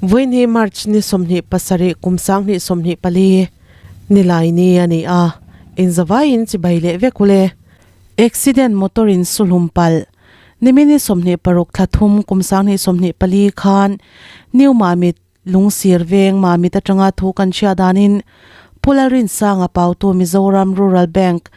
Vawiin hi March ni 27 kum 2024 nilai ni a ni a, inzavaiin chibai leh vek ule. Accident motor in suhlum palh nimin ni 26 thla thum kum 2024 khan New Mamit Lungsir veng Mamit atanga thu kan hriat danin Pu Lalrinsanga Pautu Mizoram Rural Bank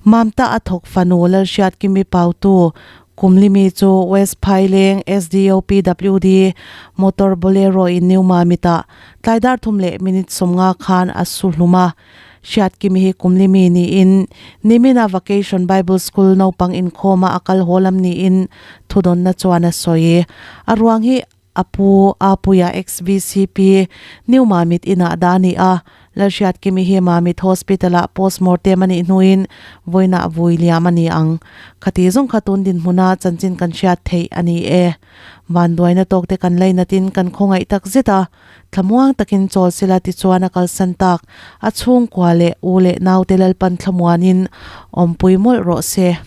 Mamta a thawk fanu Lalhriatkimi Pautu Kumlimi chu West Phaileng SDO PWD Motor Bolero in New Mamit-ah tlai dar thum leh minute 50 khan a su hlum a. Hriatkimi hi Kumlimi niin nimina Vacation Bible School naupang inkhawma a kal haw lam niin thudawnna chuan a sawi. A ruang hi A pu Apuia XVCP, New Mamit inah dah a ni a, Lalhriatkimi hi Mamit Hospital-ah postmortem a nih hnuin vawiinah vui liam a ni ang. Khati zawng kha tun dinhmuna chanchin kan hriat theih a ni e. Vanduaina tawkte kan lainatin kan khawngaih tak zet a, thlamuang takin chawl sila tichuan a kalsan tak a chhungkua leh u leh naute Lalpan thlamuanin awmpui mawlh rawh se.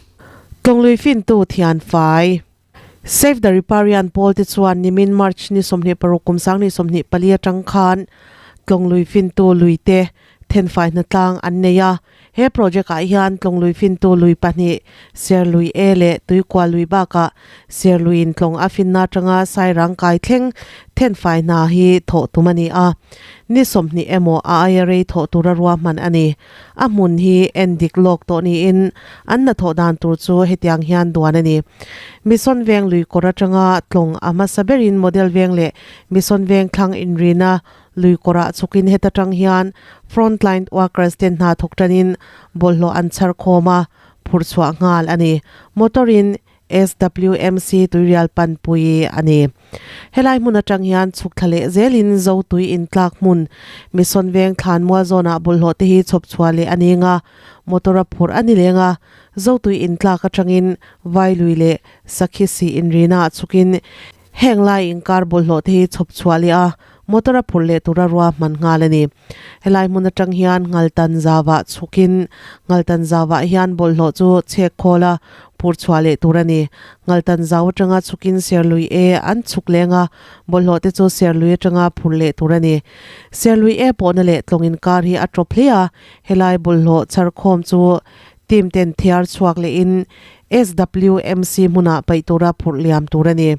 Tlawnglui fintu thianfai. Save the Riparian pawl te chuan nimin March ni 26 kum 2024 atang khan Tlawnglui fintu lui te thenfai hnatlang an nei a. He project ah hian Tlawnglui fintu lui pahnih, Serlui E leh Tuikual lui bakah Serluiin tlawng a finna atanga Sairang kai thleng thenfai hna hi thawh tum a ni a. Ni 20 emaw a aia rei thawh tura ruahman a ni. A hmun hi en dik lawk tawh niin an hnathawh dan tur chu hetiang hian duan a ni. Mission Veng lui kawr atanga tlawng a hmasa berin Model Veng leh Mission Veng thlang inrina lui kawrah chhukin heta tang hian frontline workers ten hna thawk tanin bawlhhlawh an chhar khawm a, phurh chhuah nghal a ni. Motor in SWMC Tuirial Panpui a ni. Helai hmun atang hian chhuk thla leh zelin Zo tui intlak hmun Mission Veng thlan mual zawnah bawlhhlawh te hi chhawp chhuah leh a ni nga, motor a phurh a ni leng a. Zo tui intlak atangin Vailui leh Sakhisi inrina ah chhukin heng lai inkar bawlhhlawh te hi chhawp chhuah leh a, motor a phurh leh tura ruahman nghal a ni. Helai hmun atang hian Ngaltan Zavah chhukin Ngaltan Zavah hian bawlhhlawh chu chhek khawl a phurh chhuah leh tur a ni. Ngaltan Zau atanga chhukin Serlui E an chhuk leng a, bawlhhlawh te chu Serlui atanga phurh leh tur a ni. Serlui E pawhna leh tlawng inkar hi a tawp hle a, helai bawlhhlawh chharkhawm chu team ten thiar chhuak lehin SWMC hmunah paih tura phurh liam tur a ni.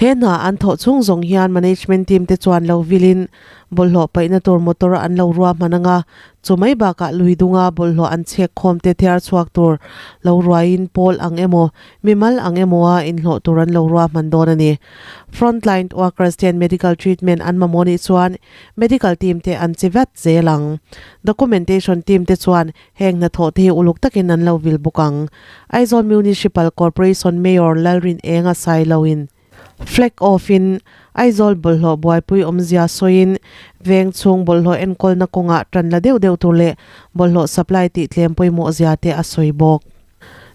He hna an thawh chhung zawng hian management team te chuan lo vilin bawlhhlawh paihna tur motor an lo ruahman anga, chu mai bakah lui dunga bawlhhlawh an chhek khawm te thiar chhuak tur lo ruaiin pawl ang emaw, mimal ang emawa inhlawh tur an lo ruahman dawn a ni. Frontline workers ten medical treatment an mamawh nih chuan medical team te an che vat zel ang. Documentation team te chuan Heng hnathawh te hi uluk takin an lo vil bawk ang. Aizawl Municipal Corporation Mayor Lalrin Enga Sailoin flag off in Aizawl bawlhhlawh buaipui awmzia sawiin veng chhung bawlhhlawh enkawlna kawngah tan la deuh deuh tur leh bawlhhlawh supply tih tlem pawimawh zia te a sawi bawk.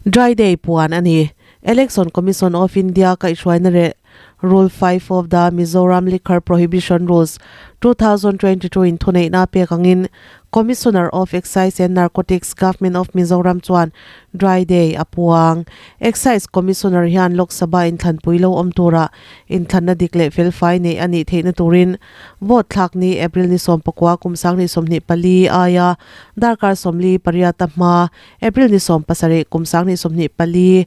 Dry Day puan a ni. Election Commission of India kaihhruaina reh Rule 5 of the Mizoram Liquor Prohibition Rules, 2022 in thuneihna pek angin Commissioner of Excise and Narcotics, Government of Mizoram chuan Dry Day a puang. Excise Commissioner hian Lok Sabha inthlanpui lo awm tura inthlanna dik leh felfai neih a nih theihna turin vote thlak ni April ni 19 kum 2024 aia darkar 48 a hma April ni 17 kum 2024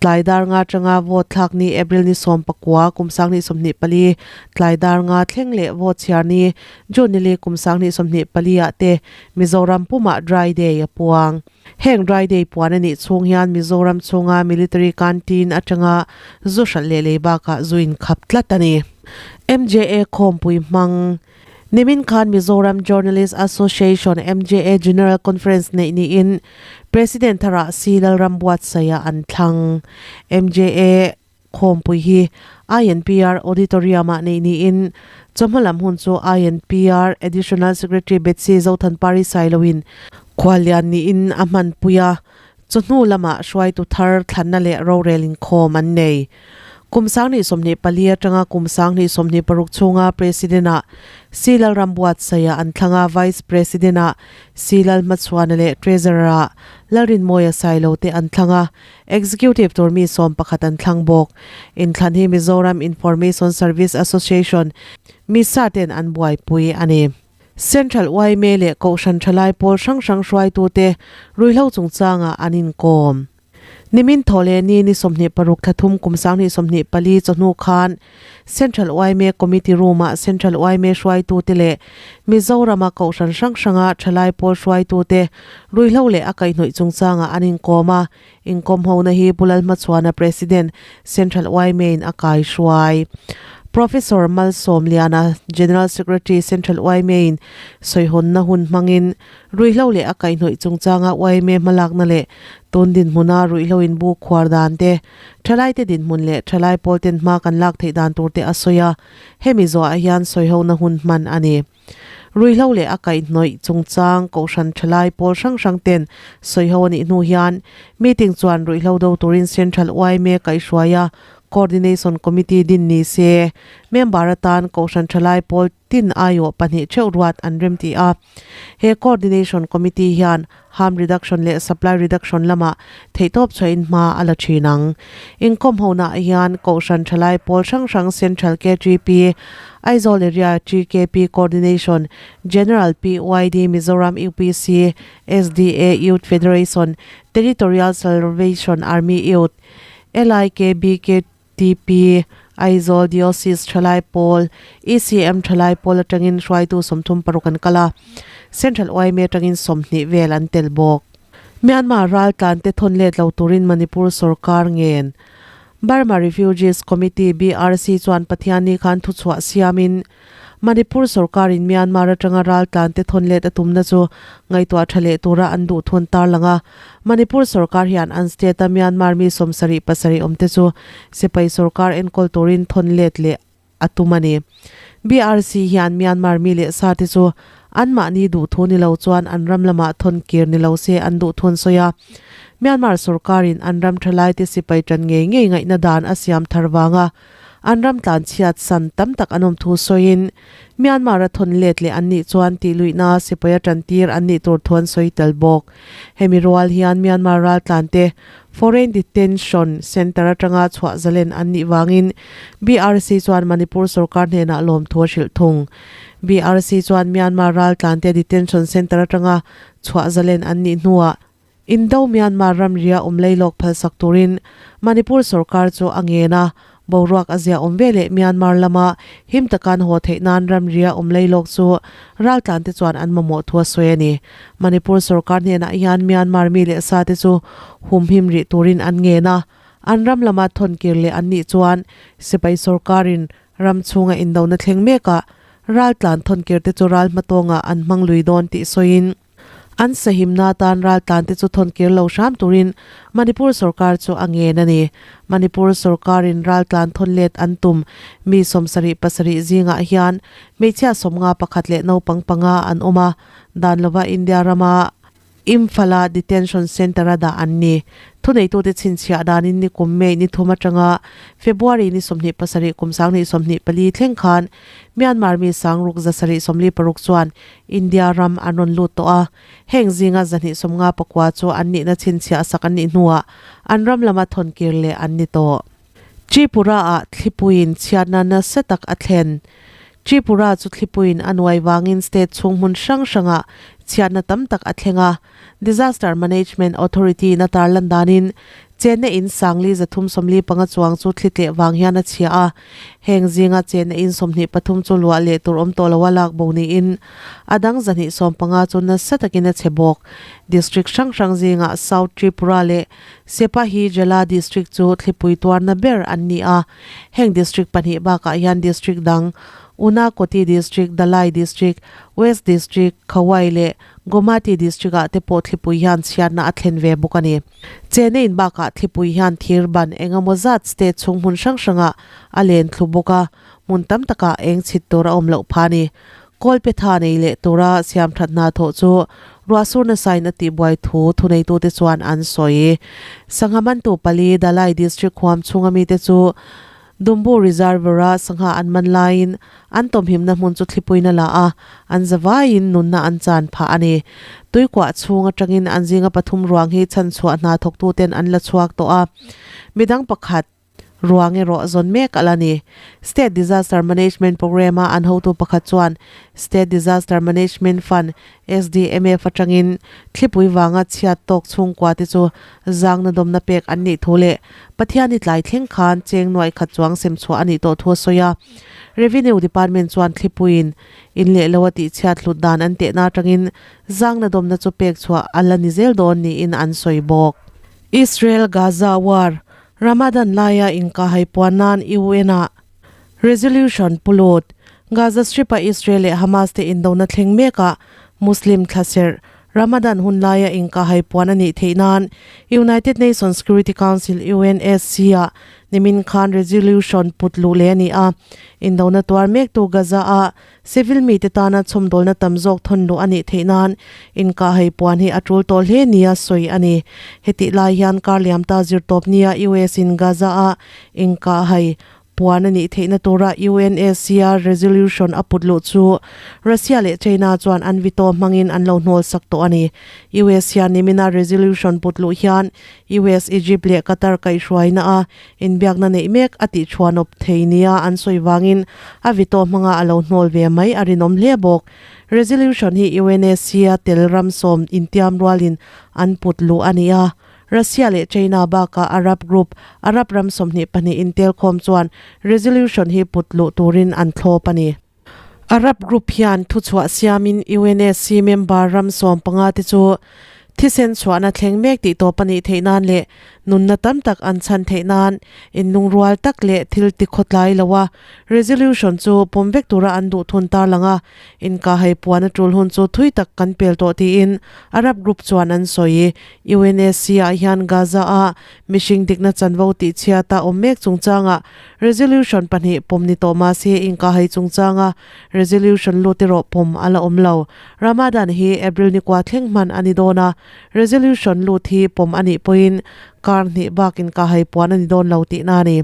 Tlai dar nga atanga vote thlak ni April ni 19 kum 2024 tlai dar nga thleng leh vote chhiar ni June ni li kum 2024 ah te Mizoram pumah Dry Day a puang. Heng Dry Day puan a nih chhung hian Mizoram chhunga Military Canteen atanga zu hralh leh lei bakah zu inkhap tlat a ni. MJA khawmpui hmang. Nimin khan Mizoram Journalist Association, MJA, General Conference neih niin President tharah C Lalrambuatsaia an thlang. MJA khawmpui hi INPR Auditorium-ah neih niin chawhma lam hun chu INPR Additional Secretary Betsy Zothanpari Sailoin khuallian niin a hmanpui a, chawhnu lamah hruaitu thar thlanna leh rorel inkhawm an nei. Kum 2024 atanga kum 2026 chhunga President-ah C Lalrambuatsaia an thlang a, Vice President-ah C Lalhmachhuana leh Treasurer-ah Lalrinmawia Sailo te an thlang a, Executive tur mi 11 an thlang bawk. Inthlan hi Mizoram Information Service Association, MISA, ten an buaipui a ni. Central yma leh Kohhran Thalai pawl hrang hrang hruaitute ruihhlo chungchangah an inkawm. Nimin thaw leh ni ni 26 thla thum kum 2024 chawhnu khan Central yma Committee Room-ah Central yma hruaitute leh Mizorama Kohhran hrang hranga thalai pawl hruaitute ruihhlo leh a kaihhnawih chungchangah an inkawm a, inkawm hona hi Pu Lalhmachhuana President, Central yma in a kaihruai. Professor Malsawmliana, General Secretary, Central yma in sawihawnna hun hmangin Ruihhlo leh a kaihhnawih chungchanga yma hmalakna leh tun dinhmuna ruihhlo in bu khuar dan te, thalaite dinhmun leh thalai pawl ten hma kan lak theih dan tur te a sawi a, hemi zawhah hian sawihona hun hman a ni. Ruihhlo leh a kaihhnawih chungchang kohhran thalai pawl hrang hrang ten sawiho a nih hnu hian meeting chuan ruihhlo do turin Central yma kaihhruai a Coordination Committee din ni se, member atan kohhran thalai pawl tin aiawh pahnih theuh ruat an rem ti a. He Coordination Committee hian Harm Reduction leh Supply Reduction lamah theihtawp chhuahin hma a la thin ang. Inkawm honaah hian Kohhran Thalai pawl hrang hrang Central KTP, Aizawl Area TKP Coordination, General PYD Mizoram UPC, SDA Youth Federation, Territorial Salvation Army Youth, LIKBK, TP, Aizawl Diocese Thalai Pawl, ECM Thalai Pawl atangin hruaitu 36 an kal a, Central yma atangin 20 vel an tel bawk. Myanmar raltlan te thawn let lo turin Manipur sorkar ngen. Burma Refugees Committee, BRC, chuan Pathianni khan thuchhuah siamin, Manipur sorkarin Myanmar atanga raltlante thawn let a tumna chu ngaihtuah tha leh tura an duh thun tarlang a. Manipur sorkar hian an state-a Myanmar mi 77 awmte chu sipai sorkar enkawl turin thawn let leh a tum a ni. BRC hian Myanmar mi leh sa te chu anmahni duh thu ni lo chuan an ram lamah thawn kir ni lo se an duh thun sawi a. Myanmar sorkarin an ram thalaite sipai tan ngei ngei ngaihna dan a siam thar vanga An ram tlanchhiat san tam tak an awm thu sawiin, Myanmar-a thawn let leh an nih chuan tihluihna sipaia tantir an nih tur thu an sawi tel bawk. Hemi rual hian Myanmar raltlante Foreign Detention Centre atanga chhuah zalen an nih vangin BRC chuan Manipur sorkar hnenah lawmthu a hrilh thung. BRC chuan Myanmar raltlante Detention Centre atanga chhuah zalen an nih hnuah Indo Myanmar ramria awm leilawk phalsak turin Manipur sorkar chu a ngen a, boruak a ziah awm veleh Myanmar lama him taka an haw theih nan ramria awm leilawk chu raltlante chuan an mamawh thu a sawi a ni. Manipur sorkar hnenah hian Myanmar mi leh sa te chu humhim rih turin an ngen a, an ram lama thawnkir leh an nih chuan sipai sorkarin ram chhunga indona thleng mekah raltlan thawnkir te chu ral hmatawngah an hmang lui dawn tih sawiin, An sahimna atan raltlante chu thawnkir lo hram turin Manipur sorkar chu a ngen a ni. Manipur sorkarin raltlan thawn let an tum mi 77 zingah hian hmeichhia 51 leh naupang panga an awm a, dan lova India rama Imphal-a detention centre-a dah an ni. Thuneitute chhinchhiah danin nikum May ni thum atanga February ni 27 kum 2024 thleng khan Myanmar mi 6746 chuan India ram an rawn lut tawh a, heng zinga 259 chu an nihna chhinchhiah sak an nih hnuah an ram lama thawnkir leh an ni tawh. Tripura-ah thlipuiin chhiatna nasa tak a thlen. Tripura chu thlipuiin a nuai vangin state chhung hmun hrang hrangah chhiatna tam tak a thleng a, Disaster Management Authority-in a tarlan danin chenna in sangli 345 chuang chu thli tleh vang hian a chhia a, heng zinga chenna in 23 chu luah leh tur awm tawh loa lak bo niin a dang 215 chu nasa takin a chhe bawk. District hrang hrang zingah South Tripura leh Sepahijala District chu thlipui tuarna ber an ni a, heng district pahnih bakah hian district dang Unakoti District, Dhalai District, West District, Khawai leh Gomati District-ah te pawh thlipui hian chhiatna a thlen ve bawk a ni. Chennai-in bakah thlipui hian thir ban eng emaw zat state chhung hmun hrang hrangah a len thlu bawk a, hmun tam takah eng chhit tur a awm loh pha a ni. Kawlpetha nei leh tura siam that hna thawh chu ruahsur nasain a tihbuai thu thuneitute chuan an sawi. Sangha mantu pali Dhalai District huam chhunga mite chu. Dumbu Reservoir-a sangha an man laiin an tawmhimna hmun chu thlipuiin a la a, an zavaiin nunna an chan phah a ni. Tuikuah chhung atangin an zinga pathum ruang hi chhanchhuah hna thawktuten an la chhuak tawh a, midang pakhat ruang erawh zawn mek a la ni. State Disaster Management Programme-a an hotu pakhat chuan State Disaster Management Fund, SDMF, atangin thlipui vanga chhiat tawk chhungkua te chu zangna dawmna pek an nih thu leh Pathiani tlai thleng khan cheng nuaih khat chuang sem chhuah a nih tawh thu a sawi a. Revenue Department chuan thlipuiin in leh lo a tihchhiat hlut dan an tehna atangin zangna dawmna chu pek chhuah a la ni zel dawn niin an sawi bawk. Israel-Gaza war, Ramadan laia inkahhai puan nan UN-ah Resolution pulut, Gaza Strip-a Israel leh Hamas te indona thleng mekah Muslim thlaserh Ramadan hun laia inkahhai puan a nih theih nan United Nations Security Council, UNSC, ah nimin khan resolution put luh leh a ni a. Indona tuar mektu Gaza-a civil mite tana chhawmdawlna tam zawk thawn luh a nih theih nan inkahhai puan hi a tul tawh hle nia sawi a ni. Hetih lai hian kar liam ta zirtawp nia US in Gaza-a inkahhai Puan a nih theihna tura UNSC-a resolution a put luh chu Russia leh China chuan an veto hmangin an lo hnawl sak tawh a ni. US hian nimina resolution put luh hian US, Egypt leh Qatar kaihhruaina a inbiakna neih mek a tihchhuanawp thei nia an sawi vangin a veto hmanga a lo hnawl ve mai a rinawm hle bawk. Resolution hi UNSC-a tel ram sawm intiam rualin an put luh a ni a. Russia leh China bakah Arab group, Arab ram 22 intelkhawm chuan resolution hi put luh turin an thlawp a ni. Arab group hian thuchhuah siamin UNSC member ram 15 te chu thisen chhuahna thleng mek tih tawp a nih theih nan leh nunna tam tak an chhan theih nan inlungrual tak leh thil tikhawtlai loa resolution chu pawm vek tura an duh thun tarlang a. Inkahhai puan a tul hun chu thui tak kan pel tawh tiin Arab group chuan an sawi. UNSC ah hian Gaza a mihring dikna chanvo tihchhiat a awm mek chungchangah resolution pahnih pawm ni tawh mahse inkahhai chungchanga resolution lut erawh pawm a la awm lo. Ramadan hi April nikua thleng hman a ni dawn a, resolution lut hi pawm a nih pawhin kar hnih bak inkahhai puan a ni dawn lo tihna a ni.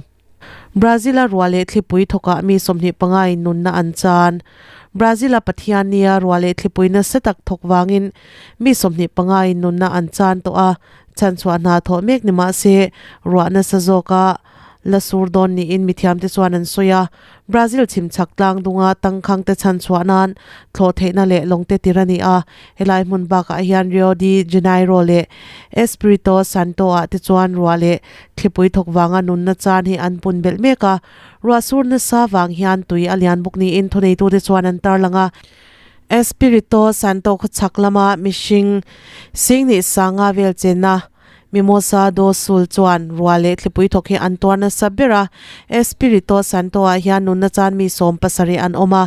Brazil-a ruah leh thlipui thawkah mi 25 in nunna an chan. Brazil-a Pathiannia ruah leh thlipui nasa tak thawk vangin mi 25 in nunna an chan tawh a, chhanchhuah hna thawh mek ni mah se ruah nasa zawka la sur dawn niin mithiamte chuan an sawi a. Brazil chhimchhak tlang dunga tangkhangte chhanchhuah nan thlawh theihna leh lawngte tir a ni a, helai hmun bakah hian Rio de Janeiro leh Espirito Santo-ah te chuan ruah leh Thlipui thawk vanga nunna chan hi an pun belh mek a, ruah sur nasa vang hian tui a lian bawk niin thuneitute chuan an tarlang a. Espirito Santo khawchhak lama mihring Singnih Sanga vel chenna Mimosa do Sul chuan ruah leh thlipui thawk hi an tuar nasa ber a, Espirito Santo-ah hian nunna chan mi 70 an awm a.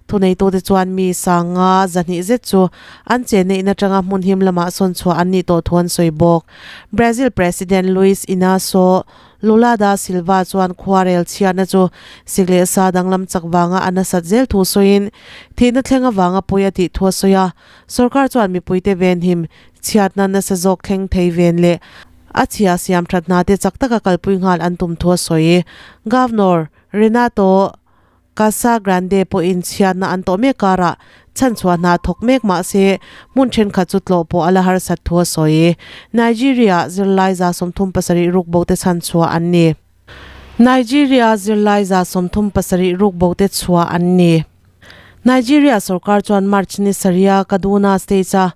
Thuneitute chuan mi sanga zahnih zet chu an che neihna atanga hmun him lamah sawn chhuah an nih tawh thu an sawi bawk. Brazil President Luiz Inacio Lula da Silva chuan khuarel chhiatna chu sik leh sa danglam chak vanga a nasat zel thu sawiin thihna thleng avanga pawi a tih thu a sawi a. Sorkar chuan mipuite venhim chhiatna nasa zawk thleng thei ven leh a chhia siam that hna te chak taka kalpui nghal an tum thu a sawi. Governor Renato Casa Grande pawhin chhiatna an tawh mek karah chhanchhuah hna thawk mek mah se hmun thenkhat chu tlawh pawh a la harsat thu a sawi. Nigeria zirlai 37 rukbo te chhanchhuah an ni. Nigeria zirlai 37 rukbo te chhuah an ni. Nigeria sorkar chuan March ni sarih-a Kaduna state-a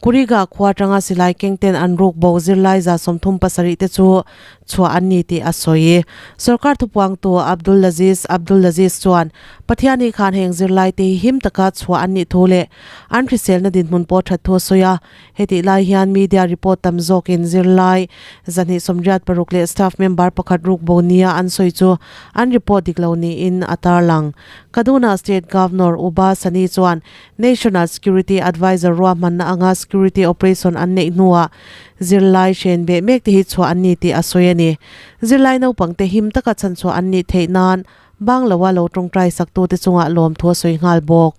Kuriga khua atanga silai keng ten an ruk bo zirlai 37 te chu chhuah an ni tih a sawi. Sorkar thupuangtu Abdulaziz Abdulaziz chuan Pathiani khan heng zirlai te hi him taka chhuah an nih thu leh an hriselna dinhmun pawh that thu a sawi a. Hetih lai hian media report tam zawkin zirlai 286 leh staff member pakhat ruk bo nia an sawi chu an report dik lo niin a tarlang. Kaduna State Governor Uba Sani chuan National Security Adviser ruahmanna anga security operation an neih hnuah zirlai hren beh mek te hi chhuah an ni tih a sawi a ni. Zirlai naupangte him taka chhanchhuah an nih theih nan bang loa lo tawngtai saktute chungah lawmthu a sawi nghal bawk.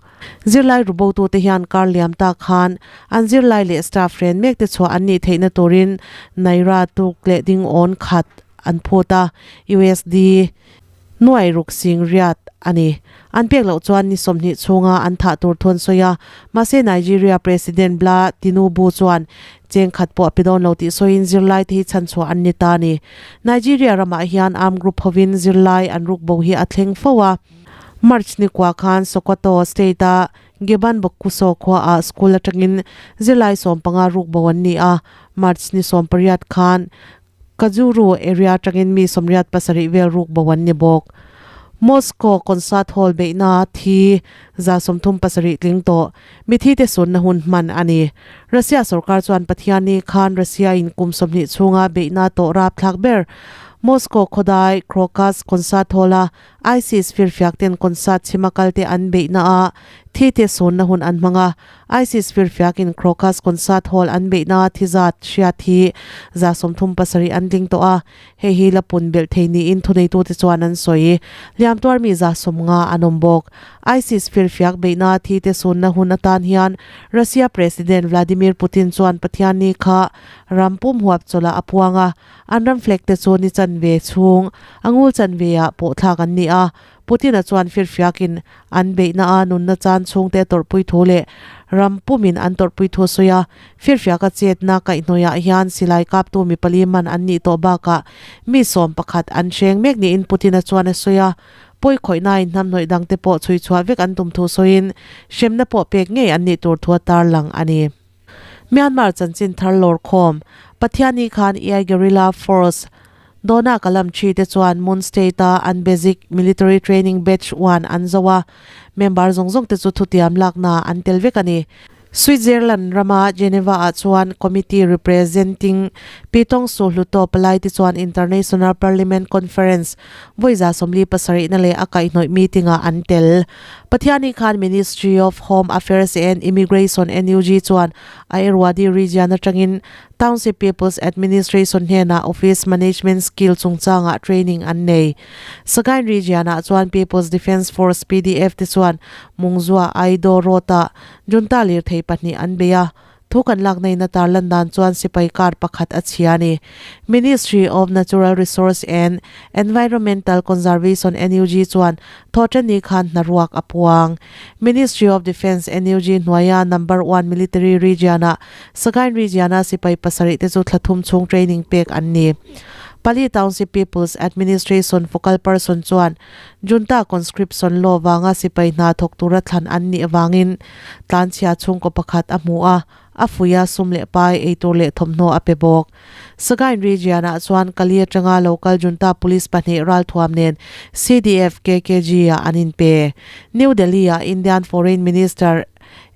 Zirlai rubotute hian kar liam tak khan an zirlai leh staff hren mek te chhuah an nih theihna turin Naira tuk leh ding awn khat an phut a, USD. Nuai ruk sing riat a ni. An pek loh chuan ni 20 chhunga an thah tur thu an sawi a, mahse Nigeria President Bla Tinubu chuan cheng khat pawh a pe dawn lo tih sawiin zirlai te hi chhanchhuah an ni ta a ni. Nigeria ramah hian armed group hovin zirlai an ruk bo hi a thleng fo a. March ni kua khan Sokoto state-a Geban Bokuso khuaah school atangin zirlai 15 ruk bo an ni a, March ni 18 khan Kajuru area atangin mi 87 vel ruk bo an ni bawk. Moscow concert hall beihna thi 37 tling tawh mithi te sunna hun hman a ni. Russia sorkar chuan Pathianni khan Russia in kum 20 chhunga beihna tawh rapthlak ber Moscow khawdai Crocus concert hall a ISIS firfiak ten concert chhima kalte an beihna a thi te sunna hun an hmang a. ISIS firfiakin Crocus Concert Hall an beihna thi zat hriat hi 37 an tling tawh a, hei hi la pun belh thei niin thuneitute chuan an sawi. Hliam tuarmi 50 an awm bawk. ISIS firfiak beihna thi te sunna hun atan hian Russia President Vladimir Putin chuan Pathianni kha ram pum huap chawlh a puang a, an ram flag te chu ni chanve chhung a ngul chanve ah pawh thlak an ni a. Putin-a chuan firfiakin an beihna a nunna chan chhungte tawrhpui thu leh ram pumin an tawrhpui thu a sawi a. Firfiaka chetna kaihhnawihah hian silai kaptu mi pali man an nih tawh bakah mi 11 an hreng mek niin Putin-a chuan a sawi a. Pawi khawihnain hnamhnawih dangte pawh chhui chhuah vek an tum thu sawiin hremna pawh pek ngei an nih tur thu a tarlang a ni. Myanmar chanchin thar lawrkhawm Pathianni khan Iai Guerrilla Force Dawna Kalam Thi te chuan Mon State-a an Basic Military Training Batch 1 an zo a, member zawng zawng te chu thutiam lakna an tel vek a ni. Switzerland rama Geneva-ah chuan Committee Representing Pitong Su Hluttaw palai te chuan International Parliament Conference vawi 47 na leh a kaihhnawih meeting-ah an tel. Pathianni khan Ministry of Home Affairs and Immigration, NUG, chuan Ayerwadi region atangin Township People's Administration hnenah Office Management Skill chungchangah training an nei. Sagaing region-ah chuan People's Defence Force, PDF, te chuan Mungzua Aido Road-ah junta lirthei pahnih an bei a. Thu kan lak neihna tarlan dan chuan sipai car pakhat a chhia a ni. Ministry of Natural Resource and Environmental Conservation, NUG, chuan thawhṭanni khan hnaruak a puang. Ministry of Defence, NUG, hnuaia Number One Military Region-ah Sagaing Region-a sipai pasarih te chu thla thum chhung training pek an ni. Pali Township People's Administration focal person chuan Junta conscription law vanga sipai hna thawk tura thlan an nih avangin tlanchhia chhungkaw pakhat a hmu a, a fuih a, sum leh pai, eitur leh thawmhnaw a pe bawk. Sagaing region-ah chuan Kali atanga local junta police pahnih ralthuam nen CDF KKG-ah an inpe. New Delhi-ah Indian Foreign Minister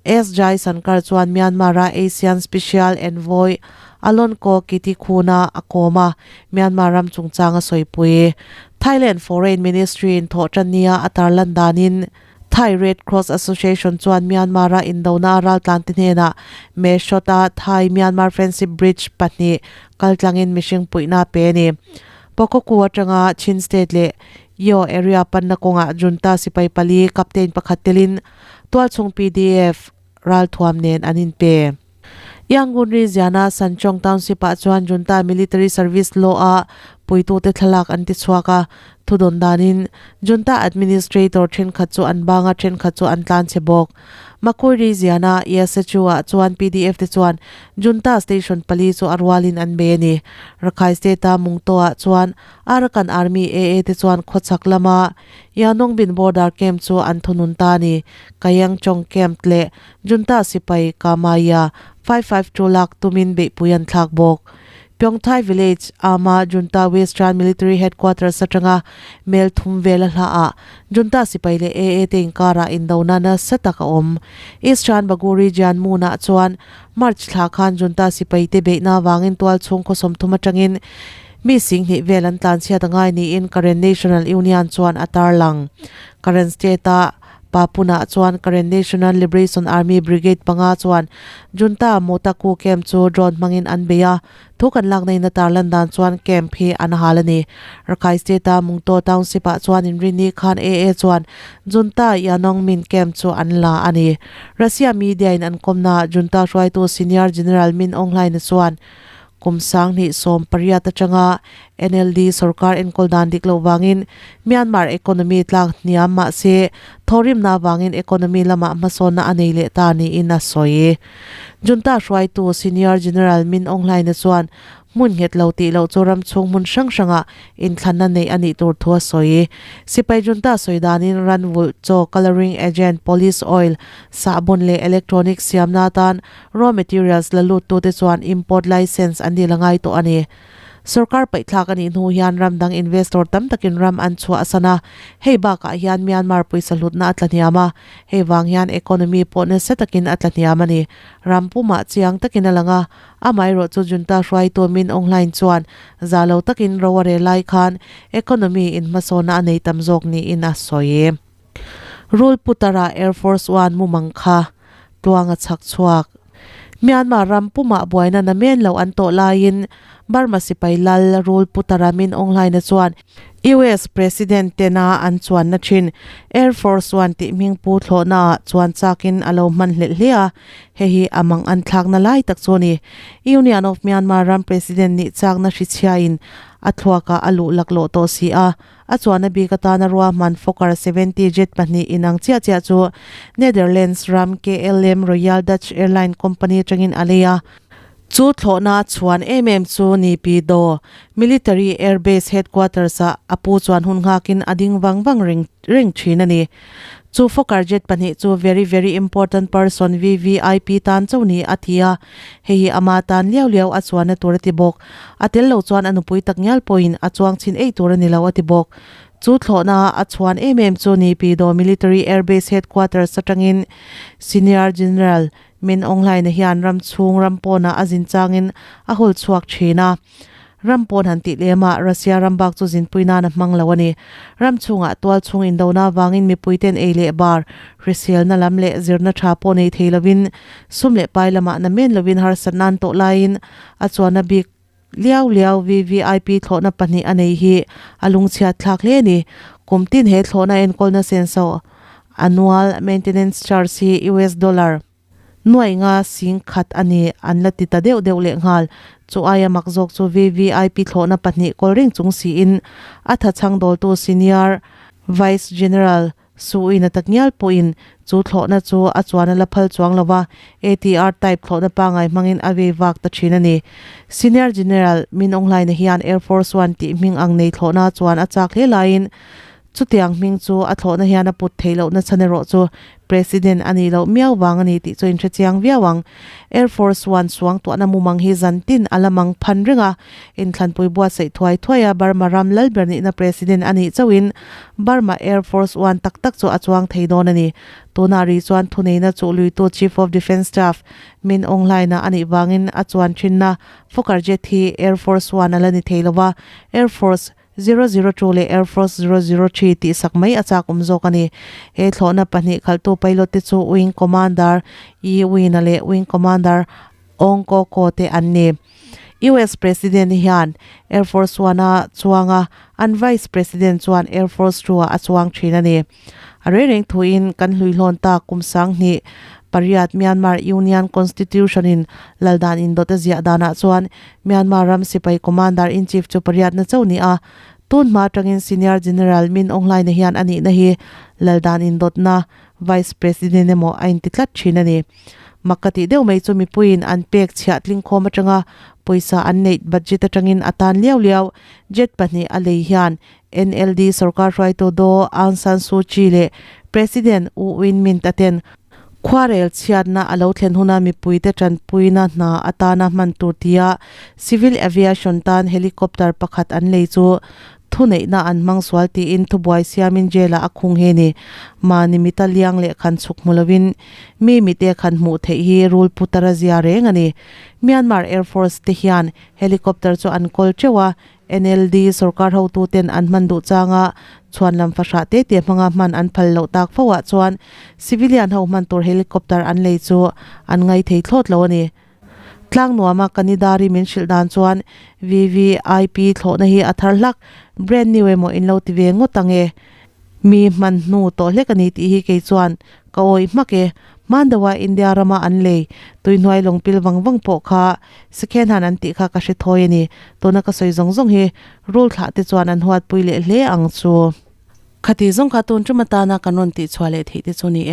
S Jaishankar chuan Myanmar-a ASEAN Special Envoy Alon Ko Kittikhun-a a kawm a, Myanmar ram chungchang a sawipui. Thailand Foreign Ministry-in thawhṭannia a tarlan danin Thai Red Cross Association chuan Myanmar-a indona raltlante hnenah Mae Sot-a Thai-Myanmar Friendship Bridge pahnih kaltlangin mihring puihna a pe a ni. Pakhoku atanga Chin State leh Yaw area panna kawngah junta sipai pali captain pakhat telin tualchhung PDF ralthuam nen an inpe. Yangon Riziana Sanchong Township-ah chuan junta military service law-a puitute thlalak an ti chhuak a, thudawn danin junta administrator thenkhat chu an bang a, thenkhat chu an tlan chhe bawk. Makui Riziana ESHU-ah chuan PDF te chuan junta station pali chu a rualin an bei a ni. Rakhine State-a Mungto-ah chuan Arakan Army AA te chuan khawchhak lama Yanongbin border camp chu an thunun ta a ni. Kayangchong camp leh Junta sipai Kamaya 552 lak tumin beihpui an thlak bawk. Pyongthai village ama Junta Western Military Headquarters atanga mel thum vel a hlaah Junta sipai leh AA te inkarah indona nasa tak a awm. Eastern Bagu region Moon-ah chuan March thla khan Junta sipai te beihna avangin tual chhung khaw 30 atangin mi 20,000 vel an tlanchhiat a ngai niin Karen National Union chuan a tarlang. Karen State-a Papunah chuan Karen National Liberation Army Brigade panga chuan Junta Motaku camp chu drone hmangin an bei a, thu kan lak neiin a tarlan dan chuan camp hi an hal a ni. Rakhine State-a Mungto Township-ah chuan inrinni khan AA chuan Junta Yanongmin camp chu an la a ni. Russia media-in an kawmnaah Junta hruaitu Senior General Min Aung Hlaing-a chuan. Kum 2018 atanga NLD sorkar enkawl dan dik loh vangin Myanmar economy tlak hniam mah se thawhrimna avangin economy lamah hmasawnna a nei leh ta niin a sawi. Junta hruaitu Senior General Min Aung Hlaing-a chuan hmun nghet lo tih loh chu ram chhung hmun hrang hrangah inthlanna neih a nih tur thu a sawi. Sipai junta sawi danin ranvulh chaw, colouring agent, polish oil, sahbawn leh electronic siamna atan Raw materials la lut tute chuan import licence an dil a ngai tawh a ni. Sorkar paihthlak a nih hnu hian ram dang investor tam takin ram an chhuah a san a, hei bakah hian Myanmar pawisa hlutna a tla hniam a, hei vang hian economy pawh nasa takin a tla hniam a ni. Ram pumah chiang takin a lang a, amaherawhchu junta hruaitu Min Aung Hlaing chuan za lo takin ro a rel lai khan economy in hmasawnna a nei tam zawk niin a sawi. Rul Putara Air Force One mumang kha tluang a chhak chhuak. Myanmar ram pumah buaina namen lo an tawh laiin Burma sipai lal Rul Putara Min Aung Hlaing-a chuan US President tena an chuanna thin Air Force One tih hming pu thlawhnaah chuan chakin a lo hman hlelh hle a, hei hi a mang an thlakna lai tak chu a ni. Union of Myanmar ram President nih chakna hrichhiain a thluakah a luh laklawh tawh si a, A chuanna bik atana ruahman Fokker 70 jet pahnih inang chiah chiah chu Netherlands ram KLM Royal Dutch Airline company atangin a lei a. Chu thlawhna chhuan em em chu Nipi Daw Military Air Base Headquarters ah a pu chuan hun nghakin a ding vang vang reng reng thin a ni. Chu Fokker jet pahnih chu Very Very Important Person, VVIP, tan chauh ni a ti a, hei hi ama tan liau liau a chuanna tur a ti bawk. A tel lo chuan a nupui tak ngial pawhin a chuang chhin ei tur a ni lo a ti bawk. Chu thlawhna a chhuan em em chu Naypyidaw Military Air Base Headquarters atangin Senior General Min Aung Hlaing-a hian ram chhung ram pawnah a zin changin a hul chhuak thin a. Ram pawn han tih lemah Russia ram bak chu zinpui nan a hmang lo a ni. Ram chhungah tual chhung indona avangin mipuiten ei leh bar, hriselna lam leh zirna tha pawh nei thei lovin sum leh pai lamah na men lovin harsatna an tawh laiin A chuanna bik liau liau VVIP thlawhna pahnih a nei hi a lungchhiat thlak hle a ni. Kum tin he thlawhna enkawlna senso annual maintenance charge hi US dollar nuaih nga sing khat a ni an la ti ta deuh deuh leh nghal. Chu aia mak zawk chu VVIP thlawhna pahnih kawl reng chung siin a thachhang dawltu senior vice general Suin a tak ngial pawhin chu thlawhna chu a chuan a la phal chuang lo va, ATR type thlawhna pangai hmangin a vei vak ta thin a ni. Senior General Min Aung Hlaing-a hian Air Force One tih hming ang nei thlawhna chuan a chak hle laiin chutiang hming chu a thlawhna hian a put theih lohna chhan erawh chu President a nih loh miau vang a ni tih chu inhre chiang viau ang. Air Force One suangtuahna mumang hi zantin a la mang phan reng a, inthlanpui buatsaih thuai thuai a Burma ram lalber nihna President a nih chauhin Burma Air Force One tak tak chu a chuang thei dawn a ni. Tunah ri chuan thuneihna chuhluitu Chief of Defence Staff Min Aung Hlaing-a a nih vangin a chuan thinna Fokker jet hi Air Force One a la ni thei lo va, Air Force 002 leh Air Force 003 tih sak mai a chak awm zawk a ni. He thlawhna pahnih khalhtu pilot te chu Wing Commander Yi Win-a leh Wing Commander Aung Ko Ko te an ni. US President hian Air Force One-a chuang a, an Vice President chuan Air Force Two-ah a chuang thin a ni. A reng reng thuin kan hluihlawn tak kum 2008 Myanmar Union Constitution-in laldan indawt a ziah danah chuan Myanmar ram sipai Commander-in-Chief chu pariatna chauh ni a, tun hma atangin Senior General Min Aung Hlaing-a hian a nihna hi laldan indawtna Vice President emaw a inti tlat thin a ni. Mak ka tih deuh mai chu mipuiin an pek chhiah tlingkhawm atanga pawisa an neih budget atangin a tan liau liau jet pahnih a lei hian NLD sorkar hruaitu Daw Aung San Suu Kyi leh President U Win Myint a ten khuarel chhiatna a lo thlen huna mipuite tanpuina hna atana hman tur tia civil aviation tan helicopter pakhat an lei chu Thuneihna an hmang sual tiin thubuai siamin jail-ah a khung hi a ni. Mahni mita liang leh khan chhuk hmu lovin mi mite khan hmuh theih hi rul putar a zia reng a ni. Myanmar Air Force te hian helicopter chu an kawl teuh a, NLD sorkar hotuten an hman duh changa chhuan lam fahrah te te hmanga hman an phal loh tak fo ah chuan civilian ho hman tur helicopter an lei chu an ngai thei thlawt lo a ni. Tlang nuama Kanidari min hrilh dan chuan VVIP thlawhna hi a thar hlak, brand new emaw in lo ti ve ngawt ang e. Mi hman hnu tawh hlek a ni tih hi kei chuan ka awih hmak e. Hmandawa India rama an lei tuihnuai lawng pil vang vang pawh kha second hand an tih kha ka hre thawi a ni. Tuna ka sawi zawng zawng hi rul thlah te chuan an huatpui leh hle ang chu. Khati zawng kha tun tum atana kan rawn tihchhuah leh theih te chu ni e.